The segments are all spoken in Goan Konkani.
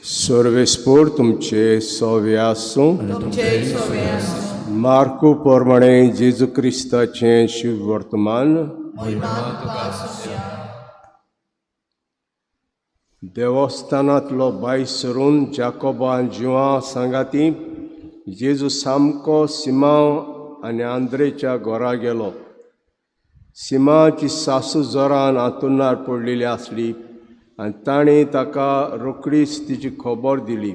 सर्वेस्पोर तुमचे सोवे आसूं. तुमचेय सोवे आसूं. मार्कू प्रमाणे जेजू क्रिस्ताचें शिव वर्तमान. मोहिमा तुका आसूया. देवस्थानांतलो बाय सरून जाकोबान जिवां सांगाती जेजू सामको सिमांव आनी आंद्रेच्या घरा गेलो. सिमांवची सासू जोरान आंतुरणार पडलेली आसली आनी ताणें ताका रोखडीच तिची खबर दिली.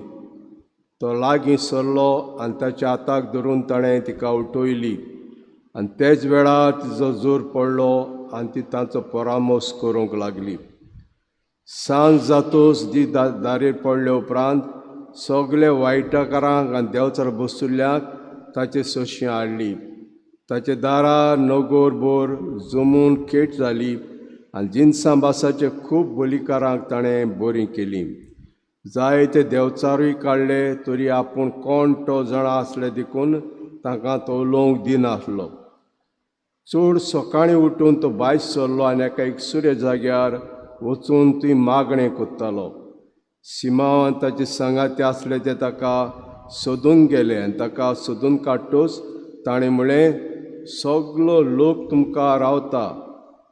तो लागीं सरलो आनी ताच्या हाताक धरून ताणें तिका उठयली आनी तेच वेळार तिजो जोर पडलो आनी ती तांचो परामर्श करूंक लागली. सांज जातोच दी दारेर पडले उपरांत सगळे वायटकारांक आनी देंवचार बसुल्ल्यांक ताचे सोंशी हाडली. ताचे दारार नगोर बोर जमून खेट जाली आनी जिनसां बासाचे खूब बोलीकारांक ताणें बरीं केलीं. जायते देंवचारूय काडले तरी आपूण कोण तो जाणा आसले देखून तांकां तो उलोवंक दिनासलो. चड सकाळीं उठून तो भायर सरलो आनी एका एकसुऱ्या जाग्यार वचून थंय मागणें कोत्तालो. सिमांव आनी ताचे सांगाती आसले ते ताका सोदूंक गेले आनी ताका सोदून काडटूच ताणें म्हणलें, सगलो लोक तुमकां रावता.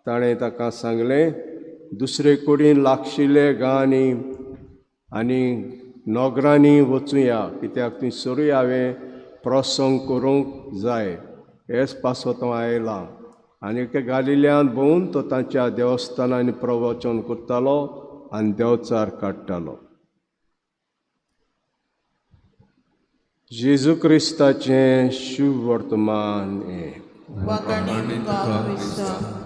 ताणें ताका सांगलें, दुसरे कडेन लागशिल्ले गांवांनी आनी नोगरांनी वचुया, कित्याक थंयसरूय हांवें प्रसंग करूंक जाय हेच पासत हांव आयलां. आनी एका गालिल्यान भोंवून तो तांच्या देवस्थानांनी प्रवचन करतालो आनी देंवचार काडटालो. जेजू क्रिस्ताचें शिव वर्तमान हें. वाखाणी तुका क्रिस्ता.